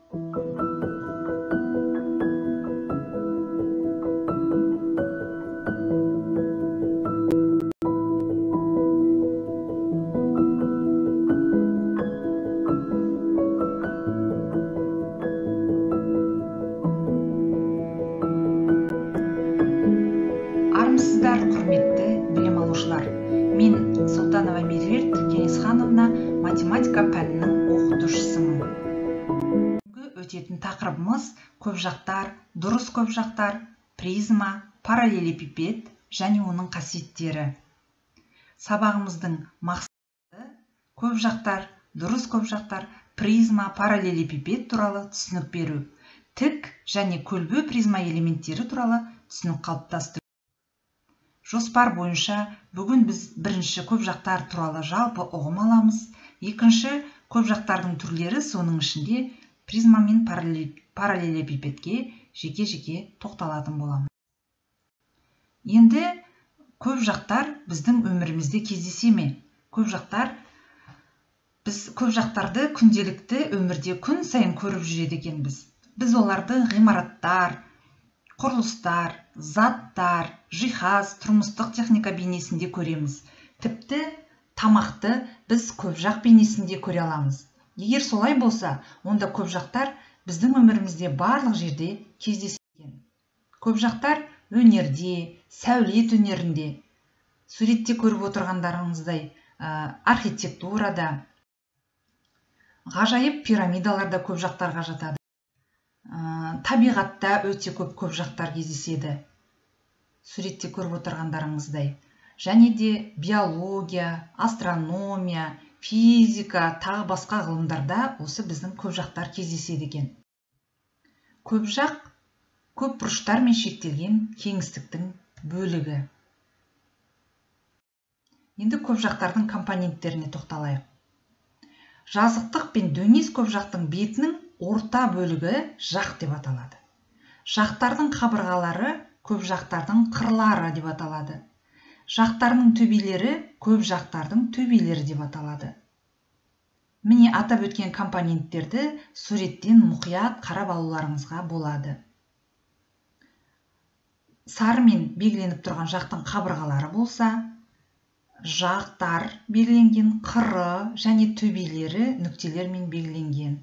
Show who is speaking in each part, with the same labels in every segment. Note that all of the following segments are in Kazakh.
Speaker 1: Армысыздар, құрметті білім алушылар. Мен Сұлтанова Меруерт Кеңесхановна, математика пәнінің оқытушысымын. Бүгінгі өтетін тақырыбымыз көпжақтар, дұрыс көпжақтар, призма, параллелепипед және оның қасиеттері. Сабағымыздың мақсаты көпжақтар, дұрыс көпжақтар, призма, параллелепипед туралы түсінік беру, тік және көлбеу призма элементтері туралы түсінік қалыптастыру. Жоспар бойынша бүгін біз бірінші көпжақтар туралы жалпы ұғым аламыз, екінші көпжақтардың түрлері, соның ішінде призма мен параллелепипедке жеке-жеке тоқталатын боламыз. Енді көпжақтар біздің өмірімізде кездесе ме? Біз көпжақтарды күнделікті өмірде күн сайын көріп жүреді екенбіз. Біз оларды ғимараттар, құрылыстар, заттар, жиһаз, тұрмыстық техника бейнесінде көреміз. Тіпті тамақты біз көпжақ бейнесінде көре аламыз. Егер солай болса, онда көпжақтар біздің өмірімізде барлық жерде кездеседі екен. Көпжақтар өнерде, сәулет өнерінде, суретте көріп отырғандарыңыздай, архитектурада, ғажайып пирамидаларда көпжақтарға жатады. Табиғатта өте көп көпжақтар кездеседі. Суретте көріп отырғандарыңыздай. Және де биология, астрономия, физика, тағы басқа ғылымдарда осы біздің көпжақтар кездеседі екен. Көпжақ көп бұрыштармен шектелген кеңістіктің бөлігі. Енді көпжақтардың компоненттеріне тоқталайық. Жазықтық пен дөңес көпжақтың бетінің орта бөлігі жақ деп аталады. Жақтардың қабырғалары көпжақтардың қырлары деп аталады. Жақтарының төбелері көпжақтардың төбелері деп аталады. Міне атап өткен компоненттерді суреттен мұқият қарап алуларыңызға болады. Сарымен белгіленіп тұрған жақтың қабырғалары болса, жақтар белгіленген, қыры және төбелері нүктелермен белгіленген.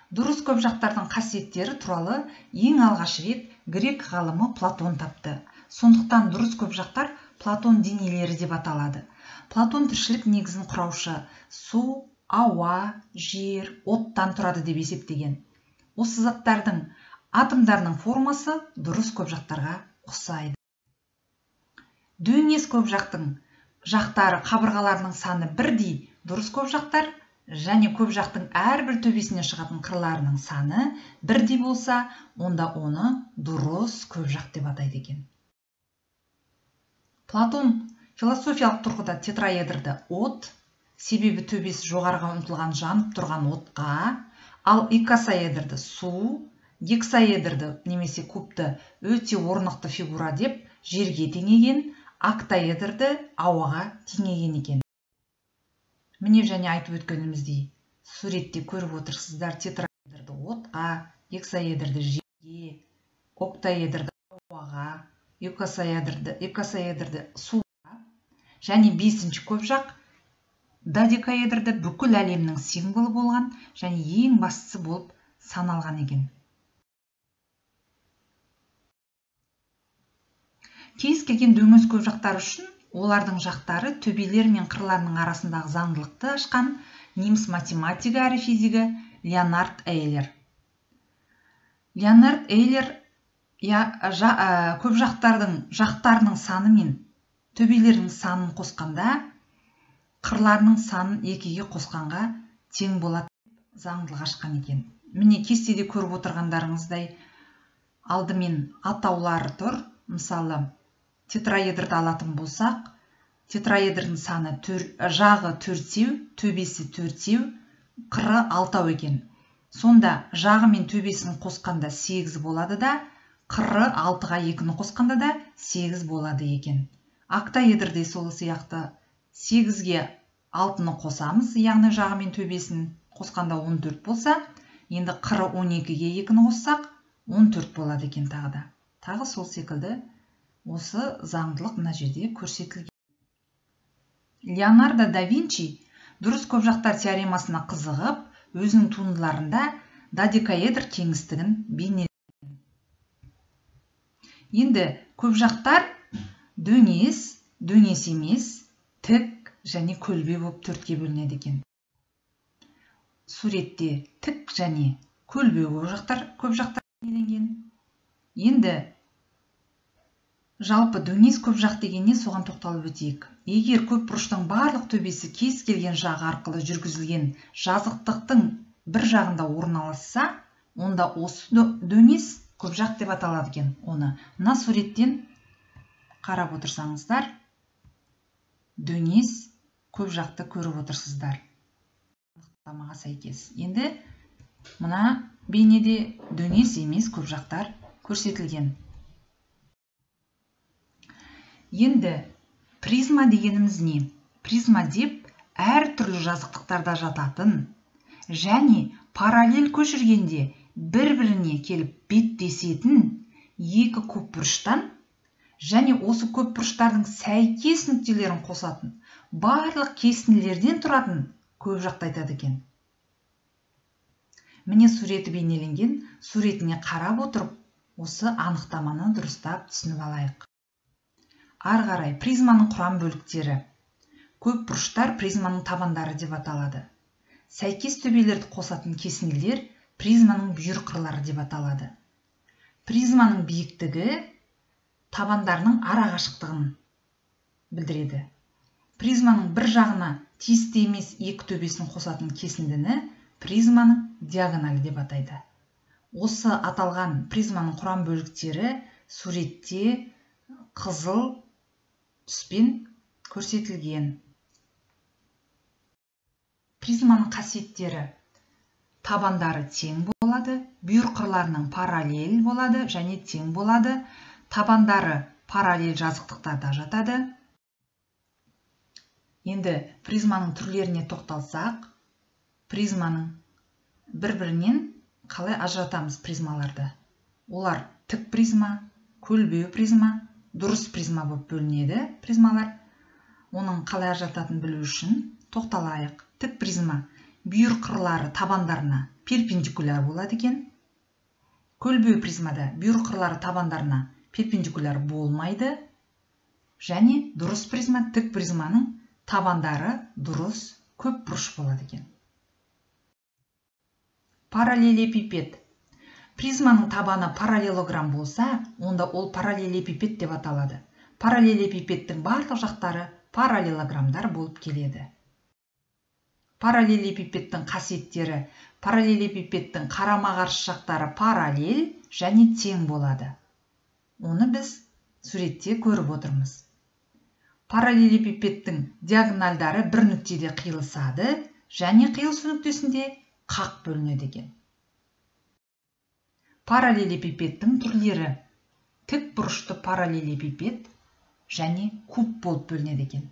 Speaker 1: Дұрыс көпжақтардың қасиеттері туралы ең алғаш рет грек ғалымы Платон тапты. Сондықтан дұрыс көпжақтар Платон денелері деп аталады. Платон тіршілік негізін құраушы су, ауа, жер, оттан тұрады деп есептеген. Осы заттардың атомдарының формасы дұрыс көпжақтарға ұқсайды. Дөңес көпжақтың жақтары қабырғаларының саны бірдей дұрыс көпжақтар және көпжақтың әрбір төбесіне шығатын қырларының саны бірдей болса, онда оны дұрыс көпжақ деп атайды екен. Платон философиялық тұрғыда тетраэдрді от, себебі төбесі жоғарыға ұмтылған жанып тұрған отқа, ал икосаэдрді су, гексаэдрді немесе кубты өте орнықты фигура деп жерге теңеген, октаэдрді ауаға теңеген екен. Міне және айтып өткеніміздей, суретте көріп отырсыздар, тетраэдрді отқа, гексаэдрді жерге, октаэдрді ауаға, икосаэдрді суға және бесінші көпжақ додекаэдрді бүкіл әлемнің символы болған және ең бастысы болып саналған екен. Кез келген дөңес көпжақтар үшін олардың жақтары төбелер мен қырларының арасындағы заңдылықты ашқан неміс математигі әрі физигі Леонард Эйлер. Леонард Эйлер көпжақтардың жақтарының саны мен төбелерінің санын қосқанда қырларының санын екіге қосқанға тең болады деп заңдылық ашқан екен. Міне кестеде көріп отырғандарыңыздай алдымен атаулары тұр. Мысалы, тетраэдрді алатын болсақ, тетраэдрдің саны жағы төртеу, төбесі төртеу, қыры алтау екен. Сонда жағы мен төбесін қосқанда 8 болады да, қыры 6-ға 2-ні қосқанда да 8 болады екен. Октаэдрде сол сияқты 8-ге 6-ны қосамыз, яғни жағы мен төбесін Қосқанда 14 болса, енді қыры 12-ге 2-ні қоссақ, 14 болады екен тағы да. Тағы сол секілді осы заңдылық мына жерде көрсетілген. Леонардо да Винчи дұрыс көпжақтар теоремасына қызығып, өзінің туындыларында додекаэдр кеңістігін бейнелеген. Енді көпжақтар дөңес, дөңес емес, тік және көлбеу болып төртке бөлінеді екен. Суретте тік және көлбеу көпжақтар бейнеленген. Енді жалпы дөңес көпжақ дегенне соған тоқталып өтейік. Егер көпбұрыштың барлық төбесі кез келген жағы арқылы жүргізілген жазықтықтың бір жағында орналасса, онда осы дөңес көпжақ деп аталады екен. Оны мына суреттен қарап отырсаңыздар, дөңес көпжақты көріп отырсыздар. Анықтамаға сәйкес. Енді мына бейнеде дөңес емес көпжақтар көрсетілген. Енді призма дегеніміз не? Призма деп әр түрлі жазықтықтарда жататын және параллель көшіргенде бір-біріне келіп беттесетін екі көпбұрыштан және осы көпбұрыштардың сәйкес нүктелерін қосатын барлық кесінділерден тұратын көпжақты айтады екен. Міне суреті бейнеленген, суретіне қарап отырып осы анықтаманы дұрыстап түсініп алайық. Ары қарай призманың құрам бөліктері. Көпбұрыштар призманың табандары деп аталады. Сәйкес төбелерді қосатын кесінділер призманың бүйір қырлары деп аталады. Призманың биіктігі табандарының арақашықтығын білдіреді. Призманың бір жағына тиісті емес екі төбесін қосатын кесіндіні призманың диагоналі деп атайды. Осы аталған призманың құрам бөліктері суретте қызыл түспен көрсетілген. Призманың қасиеттері: табандары тең болады, бүйір қырларының параллель болады және тең болады, табандары параллель жазықтықтарда жатады. Енді призманың түрлеріне тоқталсақ, призманың бір-бірінен қалай ажыратамыз призмаларды? Олар тік призма, көлбеу призма, дұрыс призма болып бөлінеді призмалар. Оның қалай ажырататынын білу үшін тоқталайық. Тік призма бүйір қырлары табандарына перпендикуляр болады екен. Көлбеу призмада бүйір қырлары табандарына перпендикуляр болмайды. Және дұрыс призма тік призманың табандары дұрыс көпбұрыш болады екен. Параллелепипед. Призманың табаны параллелограмм болса, онда ол параллелепипед деп аталады. Параллелепипедтің барлық жақтары параллелограммдар болып келеді. Параллелепипедтің қасиеттері: параллелепипедтің қарама-қарсы жақтары параллель және тең болады. Оны біз суретте көріп отырмыз. Параллелепипедтің диагональдары бір нүктеде қиылысады және қиылысу нүктесінде қақ бөлінеді екен. Параллелепипедтің түрлері: тік бұрышты параллелепипед және куб болып бөлінеді екен.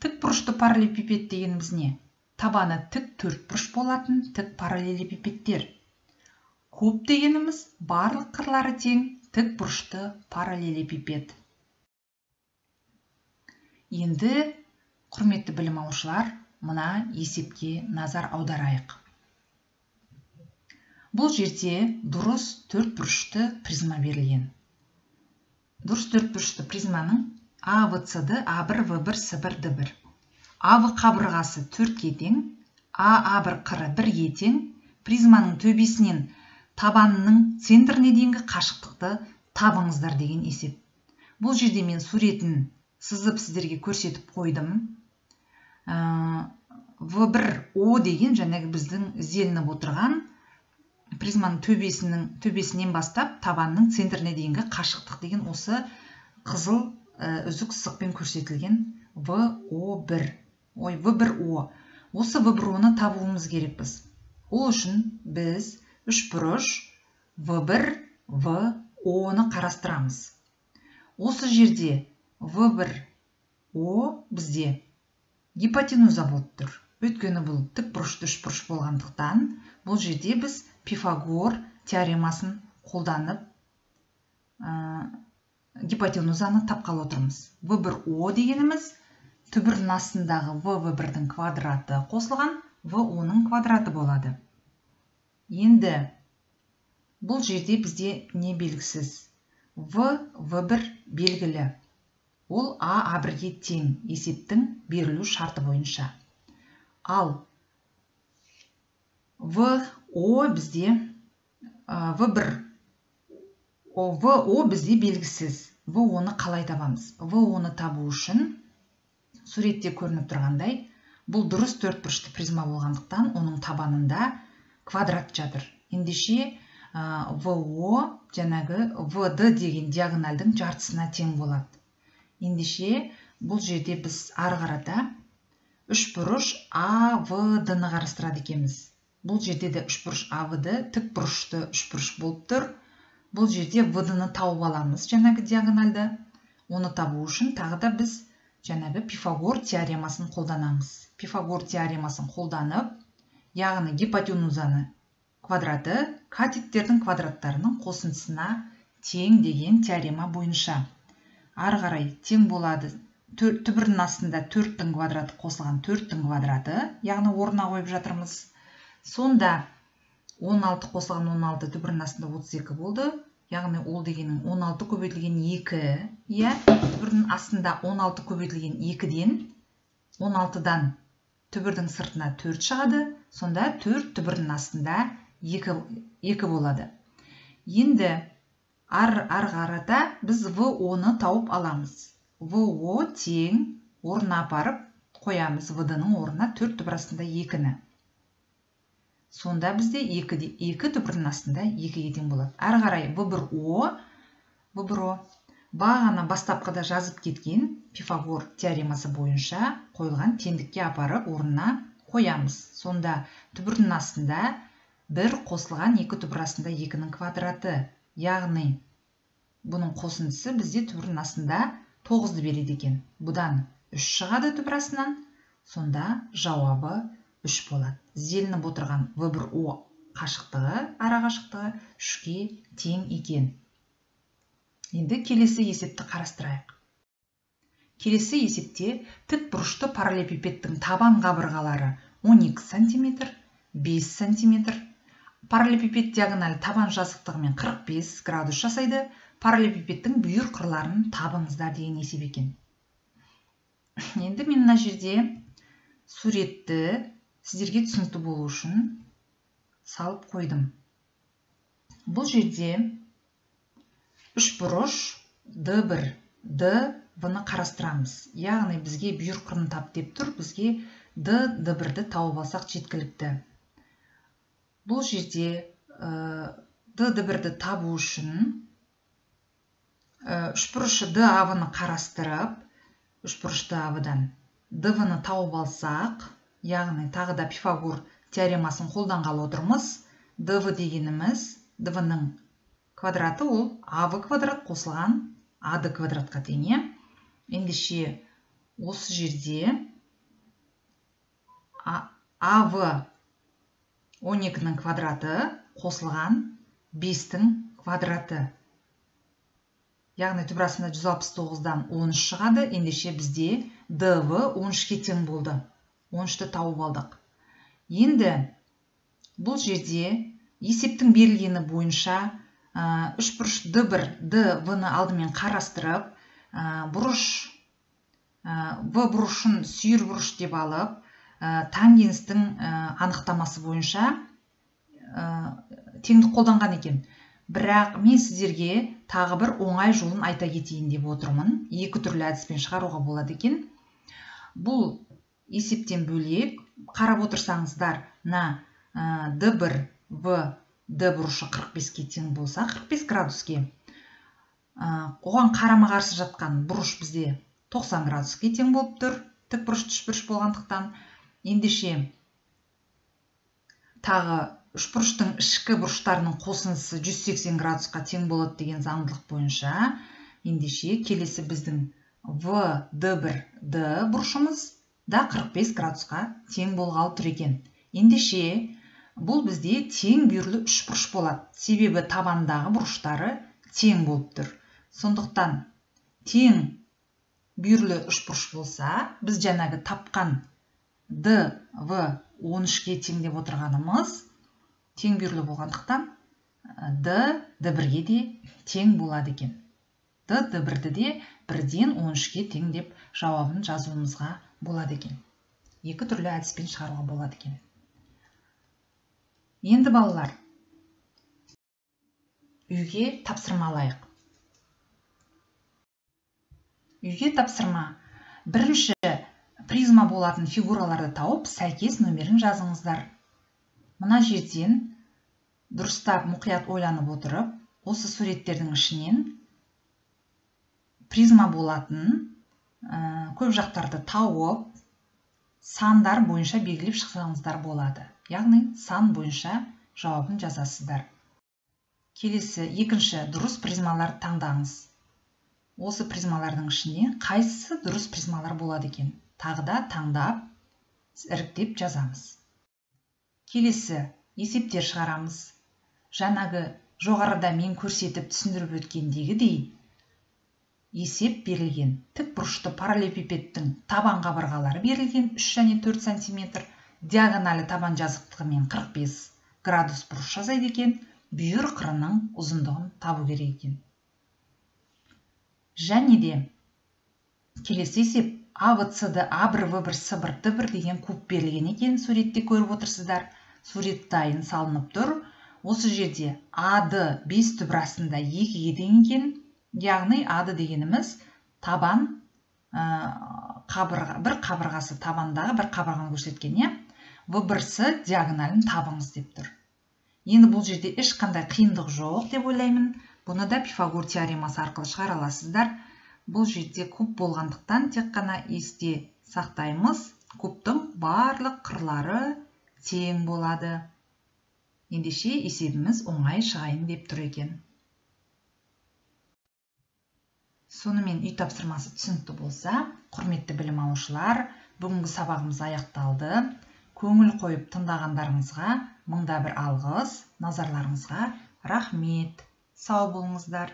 Speaker 1: Тік бұрышты параллелепипед дегеніміз не? Табаны тік төрт бұрыш болатын тік параллелепипедтер. Куб дегеніміз барлық қырлары тең тік бұрышты параллелепипед. Енді, құрметті білім алушылар, мына есепке назар аударайық. Бұл жерде дұрыс төрт бұрышты призма берілген. Дұрыс төрт бұрышты призманың А, В, С, Д, А1, В1, С1, Д1. АВ қабырғасы 4-ке тең, АА1 қыры 1-ге тең. Призманың төбесінен табанының центріне дейінгі қашықтықты табыңыздар деген есеп. Бұл жерде мен суретін сызып сіздерге көрсетіп қойдым. В1О деген жаңағы біздің ізделініп отырған призманың төбесінен бастап табанның центріне дейінгі қашықтық деген осы қызыл үзік сызықпен көрсетілген ВО1. Ой, В1О. Осы В1О-ны табуымыз керекпіз. Ол үшін біз үшбұрыш В1 ВО-ны қарастырамыз. Осы жерде В1О бізде гипотенуза болып тұр. Өйткені бұл тік бұрышты үшбұрыш болғандықтан, бұл жерде біз Пифагор теоремасын қолданып гипотенузаны тапқалы отырмыз. В1О дегеніміз түбірдің астындағы ВВ1-дің квадраты қосылған ВО-ның квадраты болады. Енді бұл жерде бізде не белгісіз? В, В1 белгілі. Ол А, А1-ге тең есептің берілу шарты бойынша. Ал ВО бізде В1 ВО бізде белгісіз. ВО-ны қалай табамыз? ВО-ны табу үшін суретте көрініп тұрғандай, бұл дұрыс төртбұрышты призма болғандықтан, оның табанында квадрат жатыр. Ендеше ВО жаңағы ВД деген диагональдың жартысына тең болады. Ендеше бұл жерде біз ары қарата үшбұрыш АВД-ны қарастырады екенбіз. Бұл жерде де үшбұрыш АВД тік бұрышты үшбұрыш болып тұр. Бұл жерде ВД-ны тауып аламыз, жаңағы диагональды. Оны табу үшін тағы да біз жаңағы Пифагор теоремасын қолданамыз. Пифагор теоремасын қолданып, яғни гипотенузаны квадраты катеттердің квадраттарының қосындысына тең деген теорема бойынша. Ары қарай тең болады. Түбірдің астында 4-тің квадраты қосылған 4-тің квадраты, яғни орнына қойып жатырмыз. Сонда 16 қосылған 16 түбірдің астында 32 болды. Яғни ол дегенің 16 көбейтілген 2, иә, түбірдің астында 16 көбейтілген 2-ден, 16-дан түбірдің сыртына 4 шығады. Сонда 4 түбірдің астында 2 болады. Енді ары қарата біз ВО-ны тауып аламыз. ВО тең орнына апарып қоямыз ВД-ның орнына 4 түбір астында 2-ні. Сонда бізде 2 түбірдің астында 2-ге тең болады. Әрі қарай В1О, В1О бағана бастапқыда жазып кеткен Пифагор теоремасы бойынша қойылған теңдікке апарып орнына қоямыз. Сонда түбірдің астында 1 қосылған 2 түбір астында 2-нің квадраты, яғни бұның қосындысы бізде түбірдің астында 9-ды береді екен. Бұдан 3 шығады түбір астынан, сонда жауабы 3 болады. Ізделініп отырған В1О қашықтығы, ара қашықтығы 3-ке тең екен. Енді келесі есепті қарастырайық. Келесі есепте тік бұрышты параллелепипедтің табан қабырғалары 12 см, 5 см. Параллелепипед диагоналі табан жазықтығымен 45 градус жасайды. Параллелепипедтің бүйір қырларын табыңыздар деген есеп екен. Енді мен мына жерде суретті сіздерге түсінікті болу үшін салып қойдым. Бұл жерде үшбұрыш D1, D, V-ны қарастырамыз. Яғни бізге бүйір қырын тап деп тұр, бізге D, D1-ді тауып алсақ жеткілікті. Бұл жерде D, D1-ді табу үшін үшбұрыш DAV-ны қарастырып, үшбұрыш DAV-дан DV-ны тауып алсақ, яғни тағы да Пифагор теоремасын қолданғалы отырмыз. DV дегеніміз, DV-ның квадраты ол AV квадрат қосылған AD квадратқа тең. Ендеше осы жерде AV 12-нің квадраты қосылған 5-тің квадраты. Яғни түбір астында 169-дан 13 шығады. Ендеше бізде DV 13-ке тең болды. 13-ті тауып алдық. Енді бұл жерде есептің берілгені бойынша үшбұрыш D1, DV-ны алдымен қарастырып, бұрыш В бұрышын сүйір бұрыш деп алып, тангенстің анықтамасы бойынша теңдік қолданған екен. Бірақ мен сіздерге тағы бір оңай жолын айта кетейін деп отырмын. Екі түрлі әдіспен шығаруға болады екен. Бұл есептен бөлек қарап отырсаңыздар, мына D1 В D бұрышы 45-ке тең болса, 45 градуске, оған қарама-қарсы жатқан бұрыш бізде 90 градуске тең болып тұр, тік бұрыш үшбұрыш болғандықтан. Ендеше тағы үшбұрыштың ішкі бұрыштарының қосындысы 180 градусқа тең болады деген заңдылық бойынша, ендеше келесі біздің В D1 D бұрышымыз да 45 градусқа тең болғалы тұр екен. Ендеше, бұл бізде тең бүйірлі үшбұрыш болады. Себебі табандағы бұрыштары тең болып тұр. Сондықтан тең бүйірлі үшбұрыш болса, біз жаңағы тапқан DV 13-ке тең деп отырғанымыз тең бүйірлі болғандықтан D D1-ге де тең болады екен. D D1-ді де 1-ден 13-ке тең деп жауабын жазуымызға болады екен. Екі түрлі әдіспен шығаруға болады екен. Енді балалар, үйге тапсырма алайық. Үйге тапсырма. Бірінші призма болатын фигураларды тауып, сәйкес нөмерін жазыңыздар. Мына жерден дұрыстап мұқият ойланып отырып, осы суреттердің ішінен призма болатын көп жақтарды тауып, сандар бойынша белгілеп шықсаңыздар болады. Яғни сан бойынша жауабын жазасыздар. Келесі екінші дұрыс призмаларды таңдаңыз. Осы призмалардың ішінен қайсысы дұрыс призмалар болады екен? Тағы да таңдап, іріктеп жазамыз. Келесі есептер шығарамыз. Жаңағы жоғарыда мен көрсетіп түсіндіріп өткендегідей есеп берілген. Тік бұрышты параллелепипедтің табан қабырғалары берілген 3 және 4 сантиметр, диагоналі табан жазықтығымен 45 градус бұрыш жасайды екен, бүйір қырының ұзындығын табу керек екен. Және де келесі есеп АВЦД А1, В1, С1, Д1 деген куб берілген екен, суретте көріп отырсыздар. Сурет дайын салынып тұр. Осы жерде АД 5 түбір астында 2-ге тең екен. Яғни АД дегеніміз табан қабырға, бір қабырғасы табандағы бір қабырғаны көрсеткен, иә? В1С диагоналін табыңыз деп тұр. Енді бұл жерде ешқандай қиындық жоқ деп ойлаймын. Бұны да Пифагор теоремасы арқылы шығара аласыздар. Бұл жерде куб болғандықтан тек қана есте сақтаймыз. Кубтың барлық қырлары тең болады. Ендеше есебіміз оңай шығайын деп тұр екен. Сонымен үй тапсырмасы түсінікті болса, құрметті білім алушылар, бүгінгі сабағымыз аяқталды. Көңіл қойып тыңдағандарыңызға мыңда бір алғыс, назарларыңызға рахмет. Сау болыңыздар.